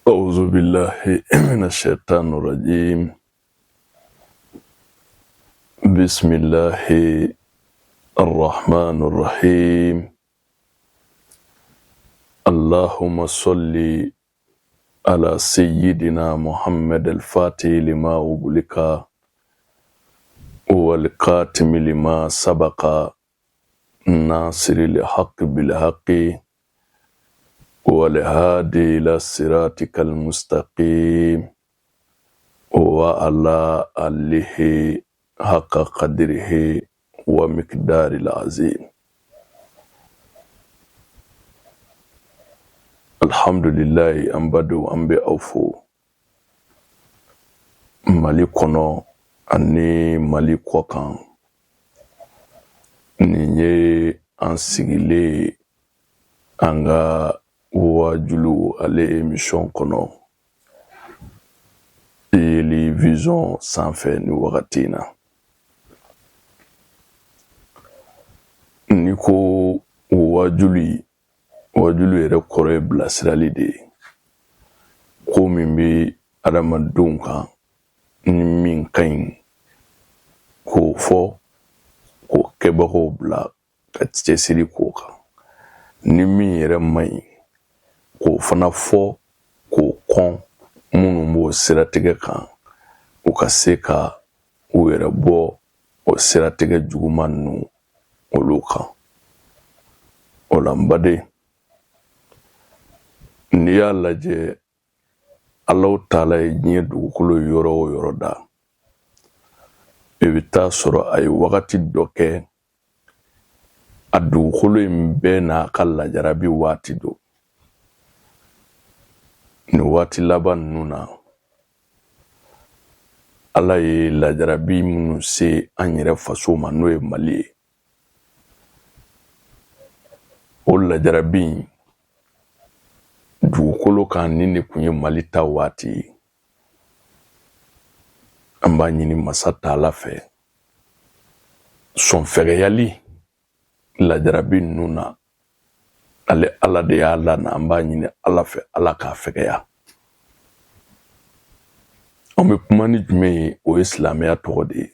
أعوذ بالله من الشيطان الرجيم. بسم الله الرحمن الرحيم. اللهم صل على سيدنا محمد الفاتح لما أغلق والخاتم لما سبق ناصر الحق بالحق والهادي إلى صراطك المستقيم وعلى آله حق قدره ومقدار العظيم. Alhamdulilayi, an badenw, an bɛ aw fo Mali kɔnɔ ani Mali kɔkan. Nin ye an sigilen an ka waajulu ale émission kɔnɔ Yeli Vision sanfɛ ni wagati in na. N'i ko waajuli, waajulu yɛrɛ kɔrɔ ye bilasirali de ye, ko min bɛ adamadenw kan ni min ka ɲi k'o fɔ, k'o kɛbagaw bila ka cɛsiri k'o kan, ni min yɛrɛ man ɲi k'o fana fɔ, k'o kɔn minnu b'o siratigɛ kan, u ka se ka u yɛrɛ bɔ o siratigɛ juguman ninnu olu kan. O la n baden, n'i y'a lajɛ, Alahu taala ye diɲɛ dugukolo yɔrɔ o yɔrɔ da, i bɛ taa sɔrɔ a ye wagati dɔ kɛ a dugukolo in bɛɛ n'a ka lajarabi waati don. Nin waati laban ninnu na, Ala ye lajarabi minnu se an yɛrɛ faso ma, n'o ye Mali ye, o lajarabi in dugukolo kan, nin de kun ye Mali ta waati ye. An b'a ɲini masa taala fɛ, sɔnfɛgɛyali lajarabi ninnu na, ale Ala de y'a lana, an b'a ɲini Ala fɛ, Ala k'a fɛgɛya. An bɛ kuma ni jumɛn ye? O ye silamɛya tɔgɔ de ye.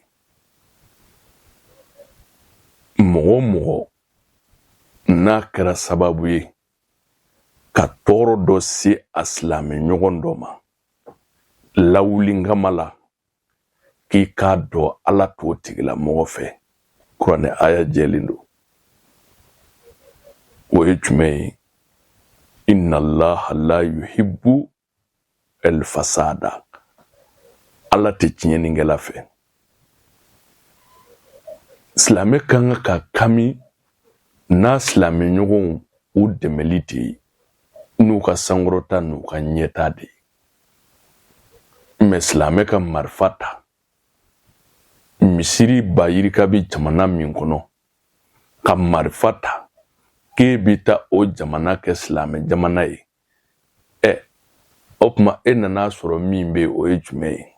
Mɔgɔ o mɔgɔ n'a kɛra sababu ye ka tɔɔrɔ dɔ se a silamɛ ɲɔgɔn dɔ ma lawuli kama la, k'i k'a dɔn Ala t'o tigilamɔgɔ fɛ. Kuranɛ aya jɛlen don. O ye jumɛn ye? Inna allaha la yuhibbu el fasada. Ala tɛ tiɲɛnikɛla fɛ. Silamɛ ka kan ka kami n'a silamɛ ɲɔgɔnw u dɛmɛli de ye, n'u ka sankɔrɔta n'u ka ɲɛta de ye. Mɛ silamɛ ka marifa ta misiri ba yirika bɛ jamana min kɔnɔ, ka marifa ta k'e bɛ taa o jamana kɛ silamɛ jamana ye, ɛ o tuma e nana sɔrɔ min bɛ yen, o ye jumɛn ye?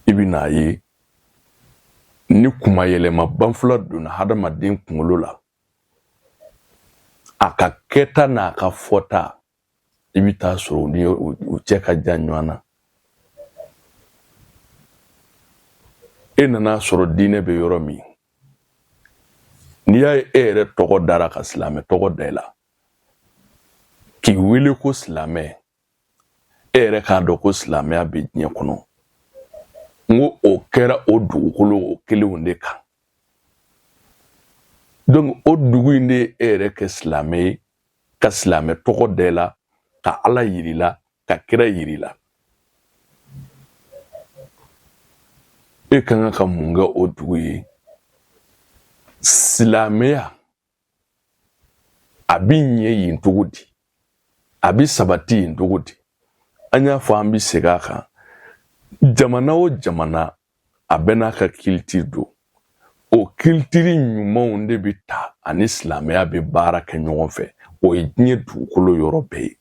I bɛ n'a ye ni kumayɛlɛma banfula donna hadamaden kunkolo la, a ka kɛta n'a ka fɔta, i bɛ taa sɔrɔ ni u cɛ ka jan ɲɔgɔn na. E nana sɔrɔ diinɛ bɛ yɔrɔ min, n'i y'a ye e yɛrɛ tɔgɔ dara ka silamɛ tɔgɔ da i la, k'i wele ko silamɛ, e yɛrɛ k'a dɔn ko silamɛya bɛ diɲɛ kɔnɔ. N ko o kɛra o dugukolo o kelenw de kan. Donc o dugu in de ye e yɛrɛ kɛ silamɛ ye, ka silamɛ tɔgɔ da i la, ka Ala yir'i la, ka kira yir'i la. E ka kan ka mun kɛ o dugu ye? Silamɛya a bɛ ɲɛ yen cogo di? A bɛ sabati yen cogo di? An y'a fɔ, an bɛ segin a kan, jamana o jamana, a bɛɛ n'a ka culture don. O culture ɲumanw de bɛ ta ani silamɛya bɛ baara kɛ ɲɔgɔn fɛ. O ye diɲɛ dugukolo yɔrɔ bɛɛ ye.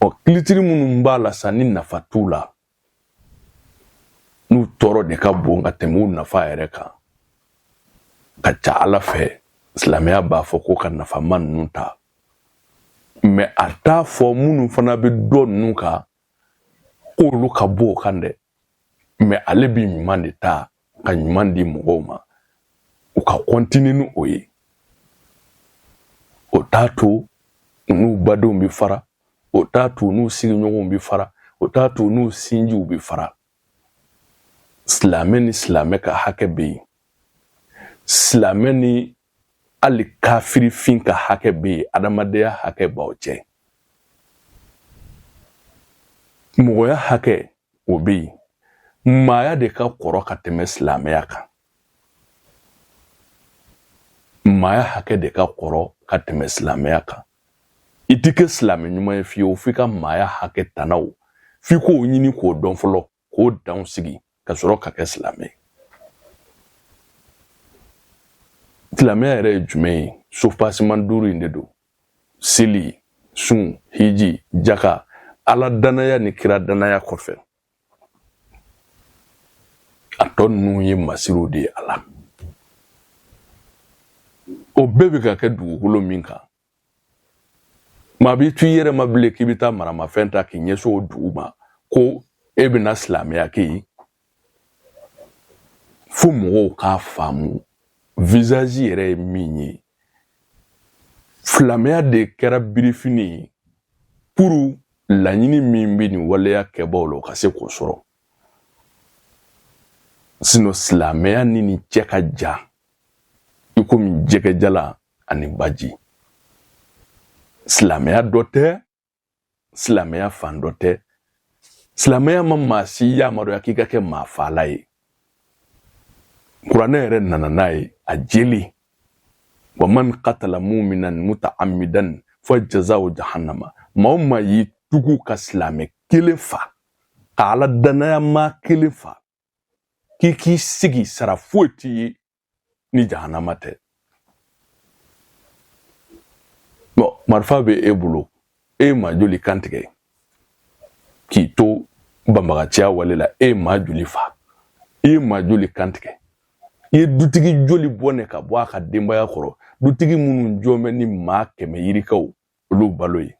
Ɔ culture minnu b'a la sa, ni nafa t'u la, n'u tɔɔrɔ de ka bon ka tɛmɛ u nafa yɛrɛ kan, ka ca Ala fɛ silamɛya b'a fɔ ko ka nafama ninnu ta. Mais a t'a fɔ minnu fana bɛ dɔ ninnu kan k'olu ka bɔ o kan dɛ, mais ale bɛ ɲuman de ta ka ɲuman di mɔgɔw ma, u ka continuer ni o ye. O t'a to u n'u badenw bɛ fara, o t'a to u n'u sigiɲɔgɔnw bɛ fara, o t'a to u n'u sinjiw bɛ fara. Silamɛ ni silamɛ ka hakɛ bɛ yen, silamɛ ni hali kafirifin ka hakɛ bɛ yen, adamadenya hakɛ b'aw cɛ, mɔgɔya hakɛ o bɛ yen. Maaya de ka kɔrɔ ka tɛmɛ silamɛya kan, maaya hakɛ de ka kɔrɔ ka tɛmɛ silamɛya kan. I ti kɛ silamɛ ɲuman ye fiyewu f'i ka maaya hakɛ tanaw, f'i k'o ɲini k'o dɔn fɔlɔ, k'o danw sigi ka sɔrɔ ka kɛ silamɛ ye. Silamɛya yɛrɛ ye jumɛn ye? Soubassement duuru in de don: seli, sun, hiji, jaka, ala danaya ni kira danaya. Kɔfɛ, a tɔ ninnu ye masiriw de ye a la. O bɛɛ bɛ ka kɛ dugukolo min kan, maa b'i to i yɛrɛ ma bilen k'i bɛ taa maramafɛn ta k'i ɲɛsin o dugu ma ko e bɛna silamɛya kɛ yen. Fo mɔgɔw k'a faamu visage yɛrɛ ye min ye. Silamɛya de kɛra birifini ye pour laɲini min bɛ nin waleya kɛbaaw la, o ka se k'o sɔrɔ. Sinon silamɛya ni nin cɛ ka jan i komi jɛgɛjalan ani baji. Silamɛya dɔ tɛ, silamɛya fan dɔ tɛ. Silamɛya ma maa si yamaruya k'i ka kɛ maa faala ye. Kuranɛ yɛrɛ nana n'a ye a jeli: wa man qatala muminan mutaamidan fa jazao jahannama. Maa o maa y'i tugu ka silamɛ kelen fa, ka ala danaya maa kelen fa, k'i k'i sigi, sara foyi t'i ye ni jahanama tɛ. Bon, marifa bɛ e bolo, e ye maa joli kan tigɛ k'i to banbagaciya wale la? E ye maa joli fa? I ye maa joli kan tigɛ? I ye dutigi joli bɔnɛ ka bɔ a ka denbaya kɔrɔ, dutigi minnu jɔn bɛ ni maa 100 yirikaw olu balo ye?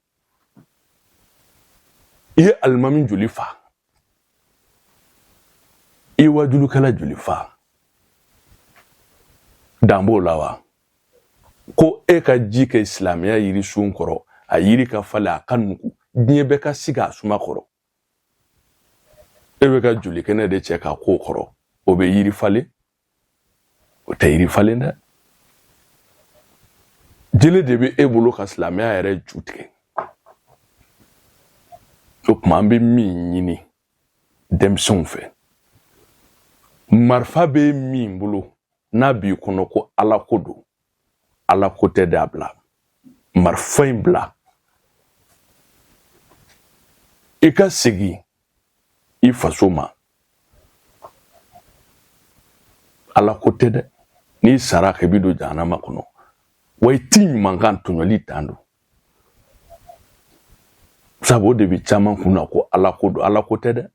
I ye alimami joli fa? I ye wajulukɛla joli fa? Dan b'o la wa? Ko e ka ji kɛ silamɛya yirisun kɔrɔ, a yiri ka falen, a ka nugu, diɲɛ bɛɛ ka sigi a suma kɔrɔ. E bɛ ka joli kɛnɛ de cɛ k'a k'o kɔrɔ, o bɛ yiri falen? O tɛ yiri falen dɛ. Jele de bɛ e bolo ka silamɛya yɛrɛ ju tigɛ. O tuma, an bɛ min ɲini denmisɛnw fɛ, marifa bɛ min bolo n'a b'i kɔnɔ ko ala ko don, ala ko tɛ dɛ, a bila, marifa in bila, i ka segin i faso ma. Ala ko tɛ dɛ. N'i sara k'i bɛ don jahanama kɔnɔ, wa i ti ɲuman kan, tɔɲɔli dan don. Sabu o de bɛ caman kun na ko ala ko don. Ala ko tɛ dɛ.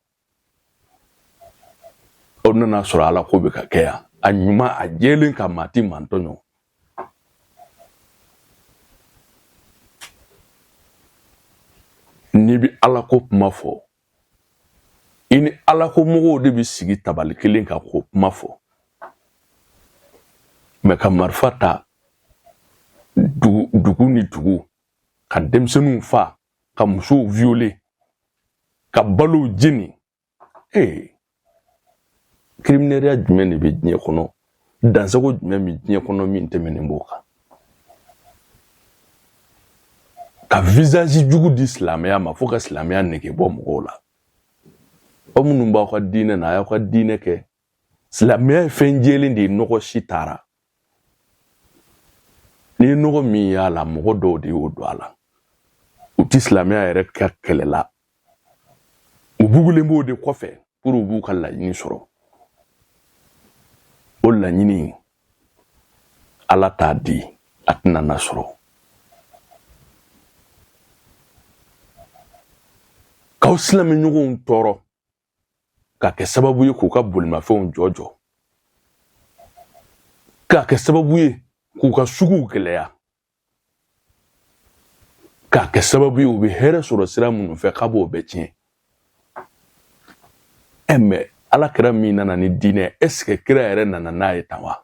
O nana sɔrɔ ala ko bɛ ka kɛ yan, a ɲuman, a jɛlen, ka maa ti maa tɔɲɔ. N'i bɛ ala ko kuma fɔ, i ni ala ko mɔgɔw de bɛ sigi tabali kelen kan k'o kuma fɔ. Mais ka marifa ta dugu ni dugu, ka denmisɛnninw fa, ka musow violer, ka balow jeni, ee, criminɛriya jumɛn de bɛ diɲɛ kɔnɔ? Dansago jumɛn bɛ diɲɛ kɔnɔ min tɛmɛnen b'o kan? Ka visage jugu di silamɛya ma fo ka silamɛya nege bɔ mɔgɔw la. Aw minnu b'aw ka diinɛ na, a y'aw ka diinɛ kɛ. Silamɛya ye fɛn jɛlen de ye, nɔgɔ si t'a ra. N'i ye nɔgɔ min y'a la, mɔgɔ dɔw de y'o don a la. U ti silamɛya yɛrɛ ka kɛlɛ la, u bugulen b'o de kɔfɛ pour u b'u ka laɲini sɔrɔ. O laɲini, ala t'a di, a tɛna na sɔrɔ. K'aw silamɛɲɔgɔnw tɔɔrɔ ka kɛ sababu ye k'u ka bolimafɛnw jɔ jɔ, k'a kɛ sababu ye k'u ka suguw gɛlɛya. K'a kɛ sababu ye u bɛ hɛrɛ sɔrɔ sira minnu fɛ, k'a b'o bɛɛ tiɲɛ. Ɛ, mais Ala kira min nana ni diinɛ, est ce que kira yɛrɛ nana n'a ye tan wa?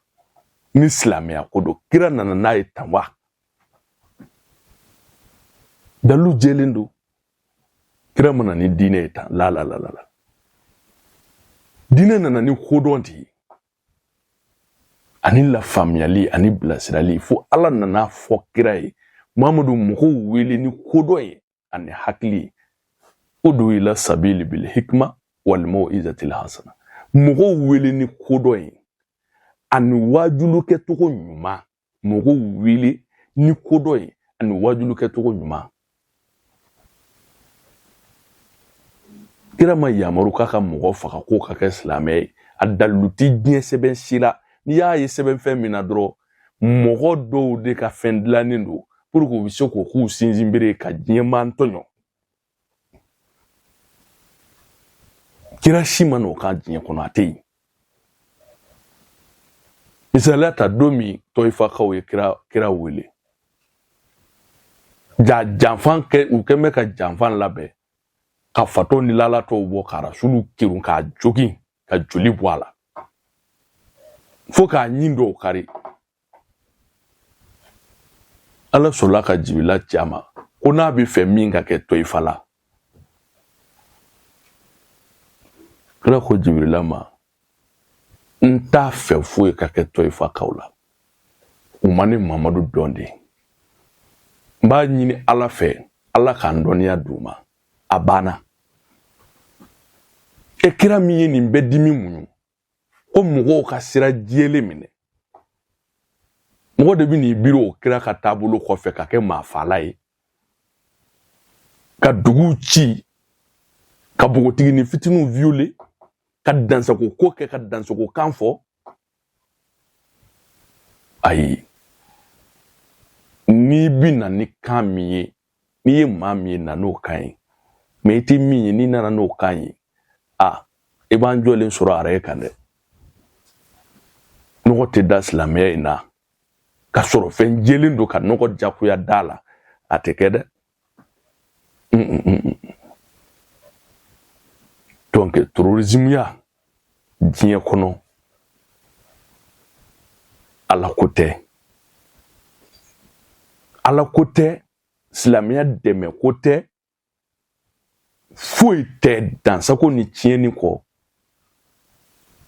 Ni silamɛya ko don, kira nana n'a ye tan wa? Dalu jɛlen don, kira ma na ni diinɛ ye tan. La la la la la, diinɛ nana ni kodɔn de ye, ani lafaamuyali ani bilasirali. Fo Ala nana fɔ kira ye: Muhamadu, mɔgɔw wele ni kodɔn ye ani hakili ye. Udu ila sabili bil hikma wal mau'izatil hasana. Mɔgɔw wele ni kodɔn ye ani waajulu kɛcogo ɲuman. Mɔgɔw wele ni kodɔn ye ani waajulu kɛcogo ɲuman. Kira ma yamaru k'a ka mɔgɔ faga k'o ka kɛ silamɛ ye. A dalilu ti diɲɛ sɛbɛn si la. N'i y'a ye sɛbɛn fɛn min na dɔrɔn, mɔgɔ dɔw de ka fɛn dilannen don pour que u bɛ se k'o k'u sinsinbere ye ka diɲɛmaa tɔɲɔ. Kira si ma n'o kan diɲɛ kɔnɔ, a tɛ yen. Misaliya ta, don min tɔyifakaw ye kira wele, ja janfan kɛ, u kɛn bɛ ka janfan labɛn ka fatɔ ni lalatɔw bɔ ka Rasulu kerun k'a jogin ka joli bɔ a la fo k'a ɲin dɔw kari. Ala sɔrɔla ka Jibila ci a ma ko n'a bɛ fɛ min ka kɛ Tɔyifa la. Kira ko Jibirila ma: n t'a fɛ foyi ka kɛ Tɔyifakaw la, u ma ne Mamadu dɔn de. N b'a ɲini Ala fɛ, Ala k'an dɔnniya d'u ma. A banna. E kira min ye nin bɛɛ dimi muɲu ko mɔgɔw ka sira jɛlen minɛ, mɔgɔ de bɛ n'i biri o kira ka taabolo kɔfɛ ka kɛ maafaala ye, ka duguw ci, ka npogotiginin fitininw violer, ka dansago ko kɛ, ka dansago kan fɔ. Ayi, n'i bi na ni kan min ye, n'i ye maa min ye, na n'o kan ye. Mais i tɛ min ye, n'i nana n'o kan ye, a i b'an jɔlen sɔrɔ a yɛrɛ kan dɛ. Nɔgɔ tɛ da silamɛya in na ka sɔrɔ fɛn jɛlen don ka nɔgɔ jagoya da la, a tɛ kɛ dɛ. Donc terrorisme ya diɲɛ kɔnɔ, Ala ko tɛ, Ala ko tɛ, silamɛya dɛmɛ ko tɛ, foyi tɛ dansago ni tiɲɛni kɔ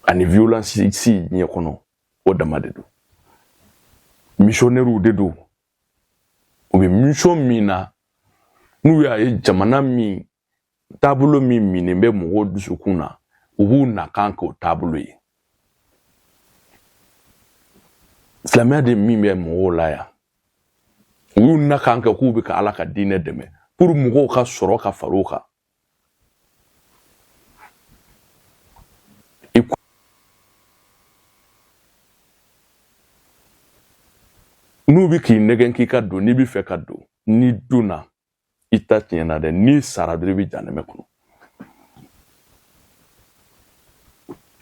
ani violence si diɲɛ kɔnɔ, o dama de don. Missionnaires de don, u bɛ mission min na, n'u y'a ye jamana min taabolo min minen bɛ mɔgɔw dusukun na, u b'u nakan k'o taabolo ye. Silamɛya de min bɛ mɔgɔw la yan, u y'u nakan kɛ k'u bɛ ka Ala ka diinɛ dɛmɛ pour mɔgɔw ka sɔrɔ ka far'u kan. N'u bɛ k'i nɛgɛn k'i ka don, n'i bɛ fɛ ka don, n'i donna, i ta tiɲɛna dɛ. N'i sara dɔrɔn, i bɛ janɛmɛ kɔnɔ.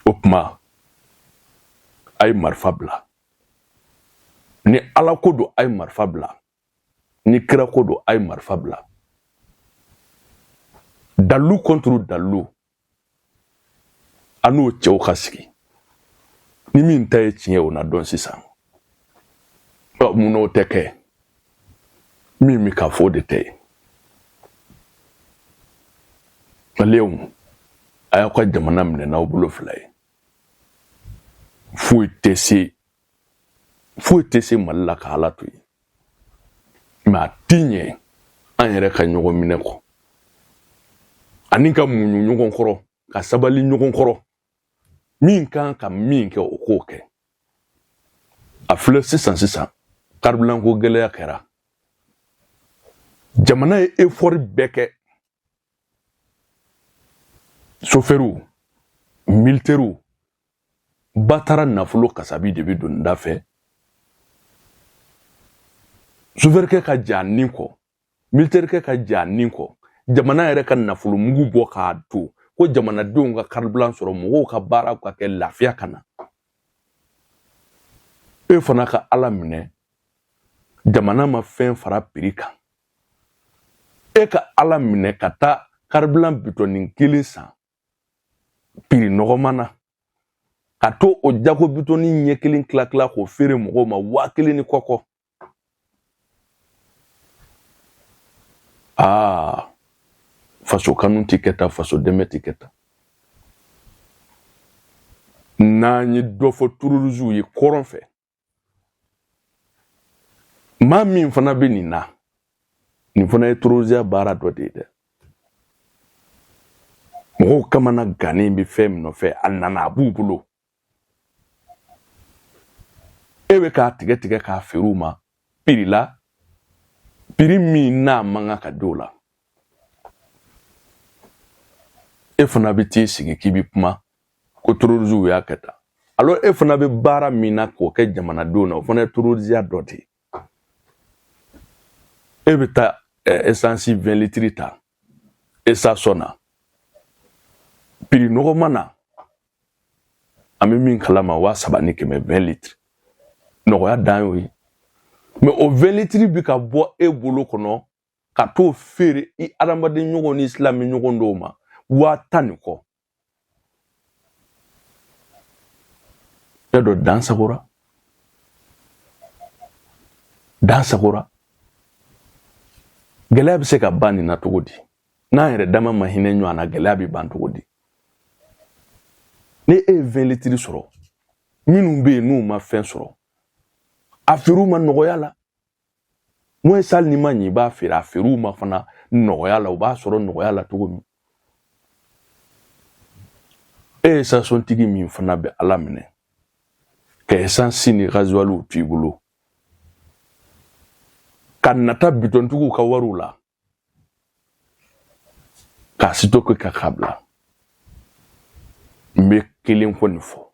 O tuma a ye marifa bila. Ni Ala ko don, a ye marifa bila. Ni kira ko don, a ye marifa bila. Dalu contre dalu, an n'o cɛw ka sigi, ni min ta ye tiɲɛ, o na dɔn sisan. Ɔ, mun n'o tɛ kɛ? Min bɛ ka fɔ, o de tɛ ye. Maliyɛnw, a y'aw ka jamana minɛ n'aw bolo fila ye. Foyi tɛ se, foyi tɛ se Mali la ka Ala to yen. Mais a ti ɲɛ an yɛrɛ ka ɲɔgɔn minɛ kɔ, ani ka muɲu ɲɔgɔn kɔrɔ, ka sabali ɲɔgɔn kɔrɔ. Min kan ka min kɛ, o k'o kɛ. A filɛ sisan sisan, carburant ko gɛlɛya kɛra, jamana ye effort bɛɛ kɛ, sofɛriw, militɛriw, batara nafolo kasabi de bɛ don da fɛ. Sofɛrikɛ ka jɛ a nin kɔ, militɛrikɛ ka jɛ a nin kɔ, jamana yɛrɛ ka nafolo mugu bɔ k'a don ko jamanadenw ka carburant sɔrɔ, mɔgɔw ka baara ka kɛ, lafiya ka na. E fana ka Ala minɛ, jamana ma fɛn fara prix kan. E ka Ala minɛ ka taa carburant bitɔnin kelen san prix nɔgɔman na, ka to o jago bitɔnin ɲɛ kelen tila tila k'o feere mɔgɔw ma 1000 ni kɔkɔ. Aa, faso kanu tɛ kɛ tan, faso dɛmɛ tɛ kɛ tan. N'an ye dɔ fɔ terroristew ye kɔrɔn fɛ, maa min fana bɛ nin na, nin fana ye terrorisiya baara dɔ de ye dɛ. Mɔgɔw kamana gannen bɛ fɛn min nɔfɛ, a nana a b'u bolo, e bɛ k'a tigɛ tigɛ k'a feere u ma prix la, prix min n'a man kan ka di o la. E fana bɛ t'i sigi k'i bɛ kuma ko terroristew y'a kɛ tan, alors e fana bɛ baara min na k'o kɛ jamanadenw na, o fana ye terrorisiya dɔ de ye. E bɛ taa essence 20 litres ta station na prix nɔgɔman na, an bɛ min kalama 3100 20 litres, nɔgɔya dan y'o ye. Mais o 20 litres bɛ ka bɔ e bolo kɔnɔ ka t'o feere i adamaden ɲɔgɔn ni silamɛ ɲɔgɔn dɔw ma 10 000 ni kɔ. E dɔ dan sagora, dan sagora. Gɛlɛya bɛ se ka ban nin na cogo di? N'an yɛrɛ dama ma hinɛ ɲɔgɔn na, gɛlɛya bɛ ban cogo di? Ni e ye 20 litres sɔrɔ, minnu bɛ yen n'u ma fɛn sɔrɔ, a feere u ma nɔgɔya la. Moins sali n'i ma ɲɛ, i b'a feere, a feere u ma fana nɔgɔya la, u b'a sɔrɔ nɔgɔya la cogo min. E ye stationtigi min fana bɛ Ala minɛ ka essence ni gasoil to i bolo ka nata bitɔntigiw ka wariw la k'a stocké ka k'a bila. N bɛ kelen kɔni fɔ,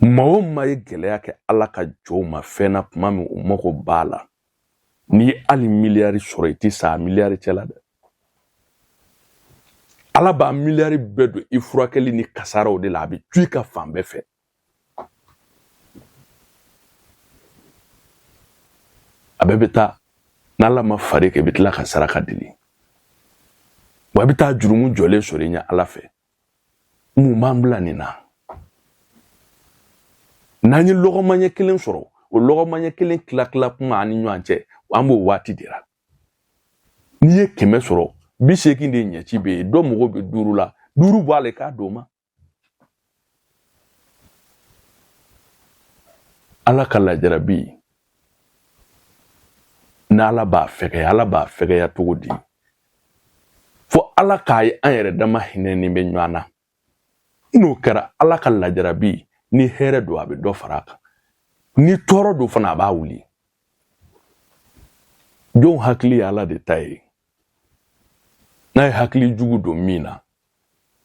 maa o maa ye gɛlɛya kɛ Ala ka jɔnw ma fɛn na tuma min u mago b'a la, n'i ye hali miliyari sɔrɔ, i tɛ sa a miliyari cɛ la dɛ. Ala b'a miliyari bɛɛ don i furakɛli ni kasaraw de la, a bɛ tu i ka fan bɛɛ fɛ. A bɛɛ bɛ taa, n'Ala ma fari kɛ, i bɛ tila ka saraka deli, wa i bɛ taa jurumu jɔlen sɔrɔ i ɲɛ Ala fɛ. Mun b'an bila nin na? N'an ye lɔgɔmaɲɛ kelen sɔrɔ, o lɔgɔmaɲɛ kelen tila tila kuma an ni ɲɔgɔn cɛ, an b'o waati de la. N'i ye 100 sɔrɔ, 80 de ɲɛci bɛ yen, dɔ mago bɛ 5 la, 5 bɔ a la i k'a d'o ma. Ala ka lajarabi, n'Ala b'a fɛgɛya, Ala b'a fɛgɛya cogo di? Fo Ala k'a ye an yɛrɛ dama hinɛni bɛ ɲɔgɔn na. N'o kɛra, Ala ka lajarabi, ni hɛrɛ don, a bɛ dɔ fara a kan, ni tɔɔrɔ don fana, a b'a wuli. Jɔnw hakili ye Ala de ta ye. N'a ye hakili jugu don min na,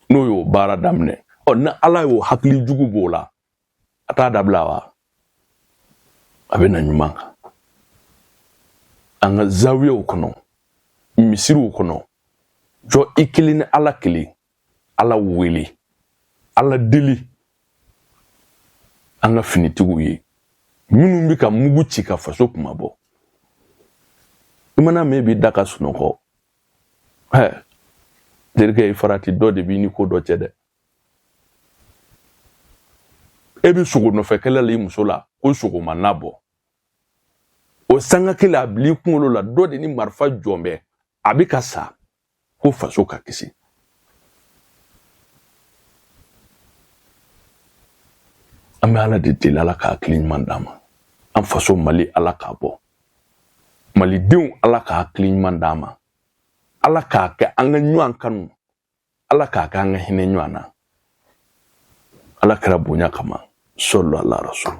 n'o y'o baara daminɛ, ɔ ni Ala y'o hakili jugu b'o la, a t'a dabila wa? A bɛ na ɲuman kan. An ka zawiyaw kɔnɔ, misiriw kɔnɔ, jɔ i kelen ni Ala kelen, Ala wele, Ala deli. An ka finitigiw ye minnu bɛ ka mugu ci ka faso kunmabɔ, i mana mɛn b'i da ka sunɔgɔ, hɛ terikɛ, i farati, dɔ de b'i ni ko dɔ cɛ dɛ. E bɛ sogo nɔfɛ kɛlɛ la i muso la ko sogo ma na bɔ, o sanga kelen a bila i kunkolo la dɔ de ni marifa jɔn bɛ, a bɛ ka sa ko faso ka kisi. An bɛ Ala de deli, Ala ka hakili ɲuman d'an ma. An faso Mali, Ala k'a bɔ. Malidenw, Ala ka hakili ɲuman d'an ma. Ala k'a kɛ an ka ɲɔgɔn kanu, Ala k'a kɛ an ka hinɛ ɲɔgɔn na. Ala kira bonya kama, sɔlɔ ala rasul.